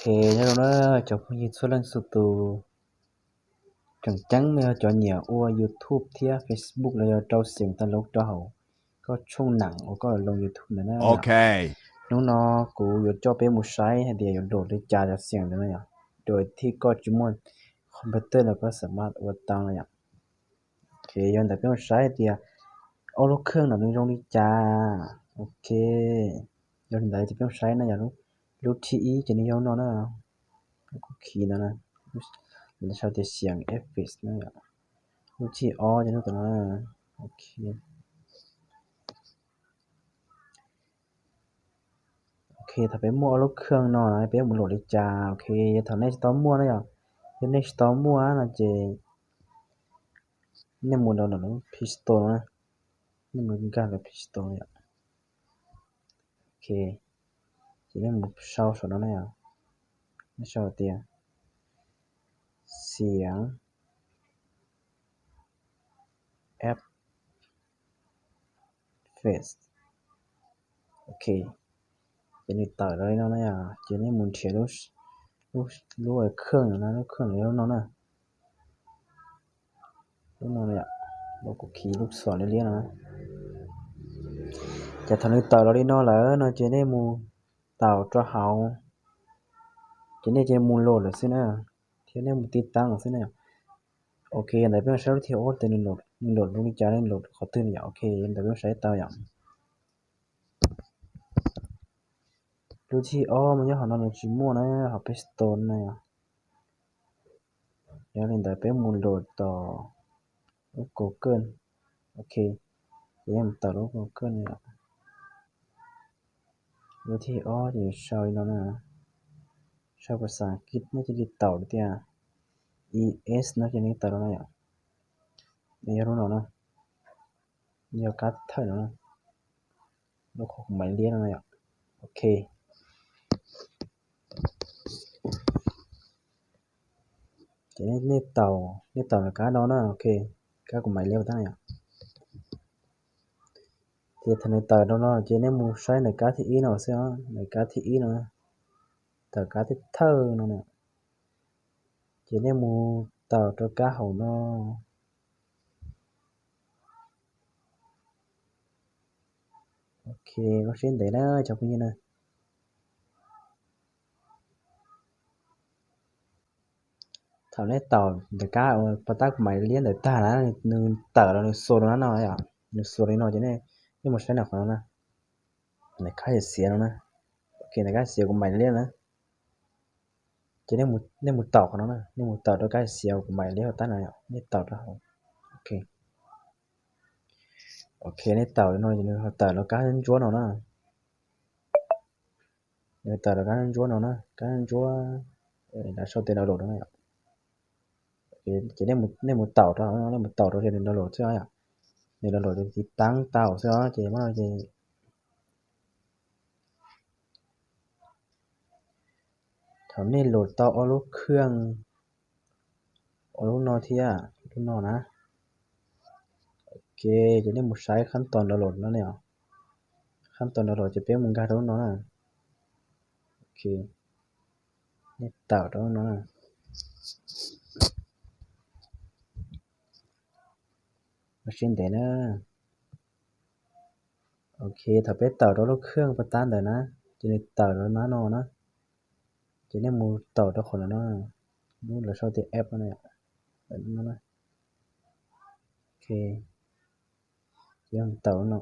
Ok, nyob zoo na cov phooj ywg txhua leej txhua tus, tseem ceeb yog cov nyiam ua YouTube thiab Facebook los yog rau xyeem tag lub rau hauv koj tshooj neem uas koj loo YouTube ntawd na yom. Hnub no kuv yuav coj peb mus saib hais tias yuav load li cas cov xyeem ntawd na yom. Dua thiab koj tsis muaj computer los koj xam maj ua tau na yom. Ok, yog ntawd peb mus saib hais tias ob lub kheej no nws zoo li cas. Ok, yog li ntawd ces peb mus saib na yom. Lub thib ib ces nws yog no na, lub kuv khi no na, sau tias xyeem effects na yom. Lub thib ob ces lub tom no na. Ok, ok, thaum peb muaj ob lub kheej no na peb mus load li cas. Ok, yog thaum nej tsis tau muaj na yom, yog nej tsis tau muaj no ces nej mus download lub Play Store no na, nej mus nkag lub Play Store yom. Ok, ces nej mus sau saum no na yom, nej sau tias xyeem app face. Ok, ces nws tawm los li no na yom, ces nej mus nrhiav lub, lub, lub kheej no na, lub kheej no yog lub no na. Lub no yom, lub kuv khi lub xom liab liab no na. Ces thaum nws tawm los li no lawm no ces nej mus taus rau hauv, ces nej cia li mus load lawm xwb na, thiab nej mus tiv taab lawm xwb na yom. Ok, ntawd peb mus saib lub thib ob tias nws load zoo li cas, nws load qhov twg na yom. Ok, ntawd peb mus saib tau yom. Lub thib ob mas nyob hauv no nws tsis muaj na, hauv Play Store na yom. Yog li ntawd peb mus load tom lub Google. Ok, ces nej mus taus lub Google no yom. Lub thib ob ces sau li no na, sau phas xas As kiv nej cia li taus tias E S no ces nws tawm los no yom. Nws yog lub no na, yog kab thawj no na, lub qhov kuv mais liab no na yom. Ok, ces nej taus, nej taus lawv kab no na. Ok, kab kuv mais liab tab na yom. Ces thaum nws tawm rau no ces nej mus saib ntawm kab thib ib no xwb os, ntawm kab thib ib no, ntawm kab thib thawj no na. Ces nej mus taus rau kab hauv no. Ok, ua siab ntev na cov phooj ywg na. Thaum nej taus ntawm kab uas pov tab kuv mais liab ntawd tag na, nws tawm los nws xua rau na no yom, nws xua li no ces nej, nej mus saib ntawm qhov no na, ntawm kab xiav no na. Ok, ntawm kab xiav kuv mais liab na, ces nej mus taus qhov no na, nej mus taus rau kab xiav kuv mais liab tab na yom, nej taus rau hauv. Ok, ok, nej taus li no ces nws ho tawm los kab ntsuab no na. Nws tawm los kab ntsuab no na, kab ntsuab, lawv sau tias download no na yom. Ces nej mus taus rau, nej mus taus rau ces nws download xwb os yom. Nws download ces tiv taab tau xwb os ces muab no ces thaum nej load tau ob lub kheej, ob lub no thiab lub no na. Ok, ces nej mus saib khab toos download no ne yom. Khab toos download ces peb mus nkag rau lub no na. Ok, nej tawm rau lub no na. Ua siab ntev na. Ok, thaum peb tawm rau lub kheej pov tab ntawd na, ces nws tawm rau nab no na. Ces nej mus taus rau qhov no na, lub lawv sau tias app no na. Ok, ces mus taus no.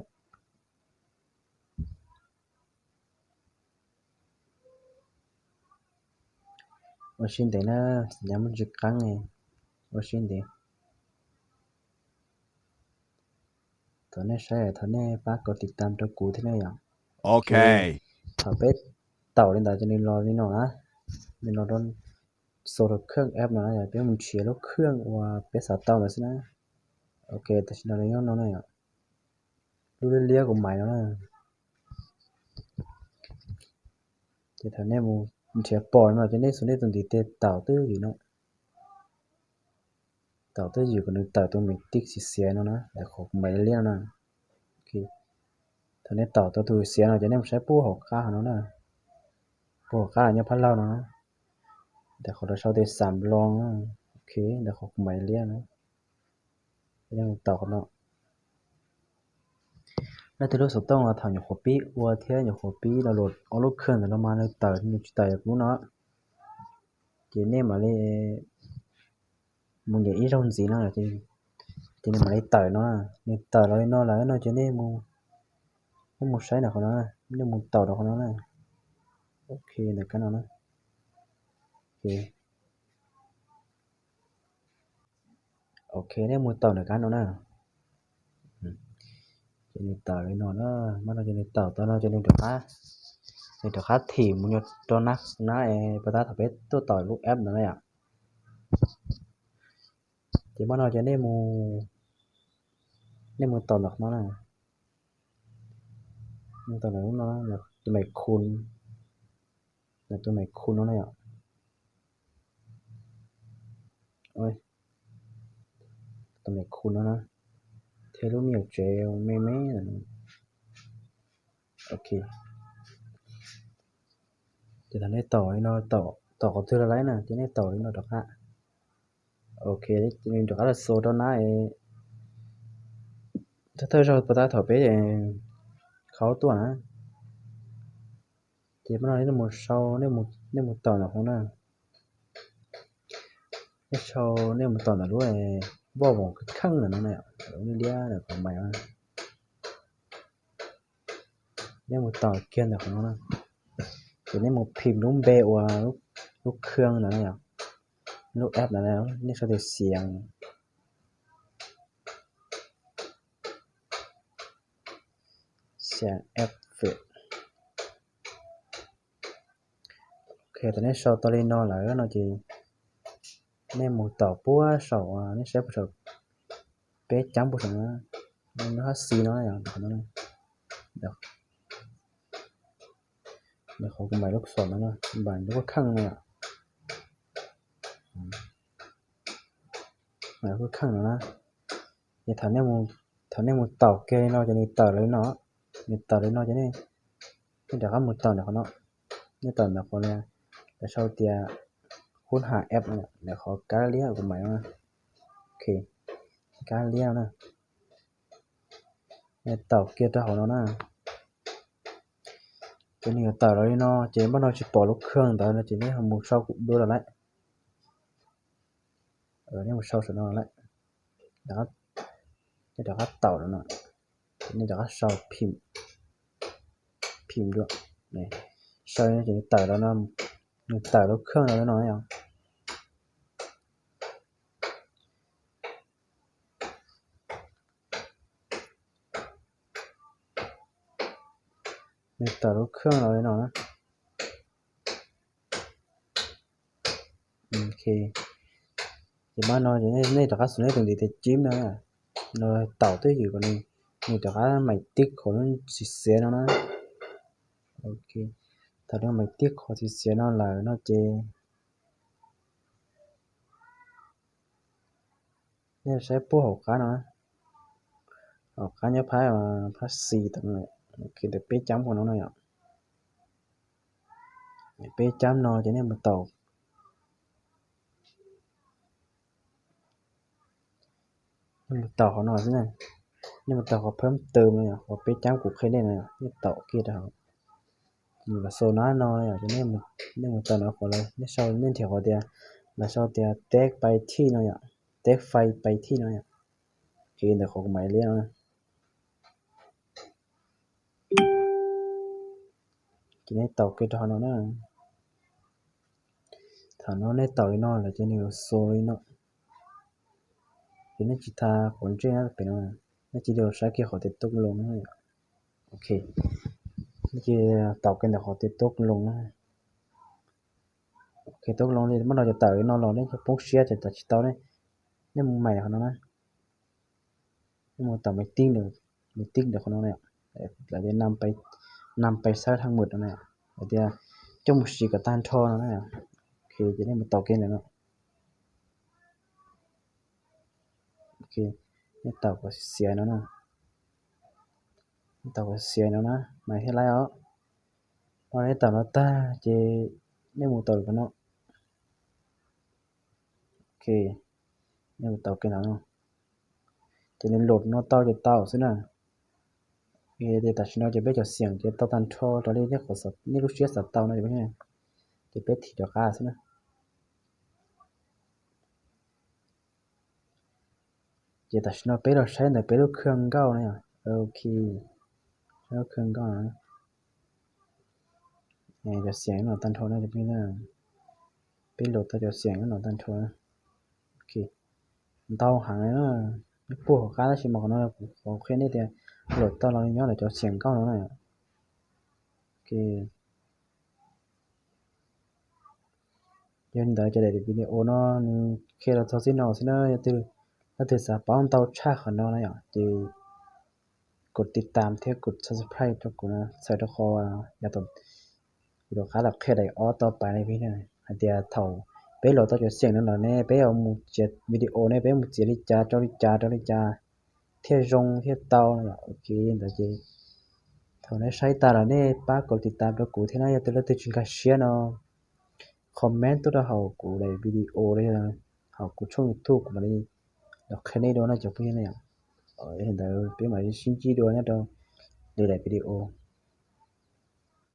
Ua siab ntev na, nyab muaj ntsis qeeb, ua siab ntev. Thov nej saib, thov nej pab kom tiv tam rau kuv thiab na yom. Ok, thaum peb taus li ntawd ces nws los li no na, nws los rau, xo rau kheej app no na, peb mus nrhiav lub kheej uas peb xav tau ntawd xwb na. Ok, tam sim no nws nyob no na yom, lub liab liab kuv mais no na. Ces thaum nej mus nrhiav pom no ces nej xuas nej tus ntiv tes taus twj ywm no, taus twj ywm kom nws tawm tus me tij xiav xiav no na, ntawm qhov kuv mais liab liab no na. Thaum nej taus tau tus xiav no ces nej mus saib puag hauv qab hauv no na, puag hauv qab nyob phab laug no na. Ntawm qhov lawv sau tias xam loo, ok, ntawm qhov kuv mam li liab na, yeej taus qhov no. Leej twg lub xov tooj thaum nyuam qhuav pib ua thiab nyuam qhuav pib download ob lub khw ntawm no mas nws tawm, nws tsis tawm yog kuv lub no. Ces nej mam li mus nyeem ib zaug ntxiv no, ces nws mam li tawm no. Nws tawm los li no lawm no ces nej mus saib ntawm qhov no, nej mus taus ntawm qhov no na. Ok, ntawm kab no na. Ok, nej mus taus ntawm kab no na. Ces nws tawm li no na, mas no ces nws tawm tau no ces nws rov qab, nws rov qab thim mus rau nab, nab es pas tab thaum peb tuaj taus lub app no na yom. Ces mas no ces nej mus, nej mus taus ntawm qhov no na. Mus taus ntawm lub no, tus mem khu, tus mem khu no na yom. Tus mem khu no na, thiab lub me nyuam tsev me me. Ok, ces thaum nej taus li no, taus qhov twg los lawm na ces nej taus li no rov qab. Ok, ces nws rov qab los xo rau nab. Thawj thawj zaug pas tab thaum peb khaub tuaj na, ces mas no nej mus sau, nej mus taus ntawm qhov na. Nej sau, nej mus taus ntawm lub voj voom kheej ntawm no na, lub liab ntawm qhov mais. Nej mus taus kiag ntawm qhov no na, ces nej mus phim lub npe uas lub khw ntawm no yom, lub app ntawm no, nej sau tias Xiav, Xiav Effect. Ok, thaum nej sau tau li no lawm no ces nej mus taus puag saum, nej saib puag saum, peb cab puag saum no, lub hab xi no, qhov kuv mais lub xom no, lub kheej no, kuj kheej no na. Ces thaum nej mus taus kiag li no ces nws tawm li no, nws tawm li no ces nej rov qab mus taus ntawm qhov no, nej taus ntawm qhov, lawv sau tias Kub Ha App, ntawm qhov kab liab kuv mais no, ok, kab liab no na. Taus kiag rau hauv no na, ces nws yuav tawm los li no ces npaj no tsis pom lub khw ntawd no ces nej mus sau kuv dua los lawm. Nej mus sau saum no lawm, nej rov qab taus no, nej rov qab sau phim dua, sau ces nws tawm los no, nws tawm lub khw no li no yom. Nws tawm lub khw los li no na. Ok, ces mas no nej rov qab xub nej tus ntiv tes cib no, no taus twb ywm kom nws, nws rov qab mais tib qhov xiv xiav no na. Ok, thaum nws mais tib qhov xiv xiav no lawm no ces nej saib puag hauv qab no, hauv qab nyob phab, phab xis tod, ntawm peb cab qhov no no yom. Peb cab no ces nej mus taus, nej mus taus qhov no xwb na. Nej mus taus qhov phab tw no, qhov peb cab kuv qhia nej no, nej taus kiag rau hauv. Nws los xaus nab no yom, ces nej mus taus no qhov lawv, nej sau, nej nrhiav qhov tias, lawv sau tias teb fais thij no yom, teb fais pais thij no yom. Ces ntawm qhov kuv mais liab no, ces nej taus kiag rau hauv no na. Thaum no nej taus li no lawm ces nws yuav xaus li no. Ces nej tsis tas quav ntsej na, pem no, nej cia li los saib kiag qhov tias toob loo no. Ok, nej cia li taus kiag ntawm qhov tias toob loo na. Ok, toob loo li, mas no ces tawm li no los nej poob siab ces tawm tsis tau ne. Nej mus mais qhov no na. Nej mus taus maiv tib, maiv tib ntawm qhov no na, lawv tias nam pais xab thaj mws no na, lawv tias coj mus siv kom tag nrho no na. Ok, ces nej mus taus kiag ntawm no. Ok, nej taus kom xiav no na. Nej taus kom xiav no na mas thiaj laib os. Mas nej taus no tag ces nej mus taus lwm qhov no. Ok, nej tau ke no, ces nws load no tau ces tau xwb na. Ces tam sim no ces peb cov xiam ces tau tag nrho raws li nej lub siab xav tau no, ces peb thim rov qab xwb na. Ces tam sim no peb los saib ntawm peb lub khw nkauj na yom. Ok, saib lub khw nkauj no, cov xiam no tag nrho na, peb load tau cov xiam no tag nrho. Ok, ntau heev na, nyob puag hauv qab tab sis mas qhov no kuv qhia nej tias load tau los nyob ntawm cov xiam nkauj no na. Ok, yog li ntawd ces daim video no nws qhia los txog txij no xwb na. Yog leej twg xav paub ntau tshaj qhov no na yom, ces kov tiv tam thiab kov subscribe rau kuv na, txhawm rau qhov yav tom kuv rov qab los qhia daim ob tau pais li vim hais tias thaum peb load tau cov xiam no lawm ne, peb yuav mus txiav video ne, peb mus txiav li cas rau li cas rau li cas thiaj zoo thiaj tau. Ok, ntawd ces thaum nej saib tas lawm nej pab kov tiv tam rau kuv thiab na. Yog leej twg tsis nkag siab no comment tuaj rau hauv kuv daim video los yog hauv kuv tshooj YouTube kuv mam li los qhia nej dua no cov phooj ywg na yom. Yog li ntawd peb mam li sib ntsib dua nyob rau lwm daim video.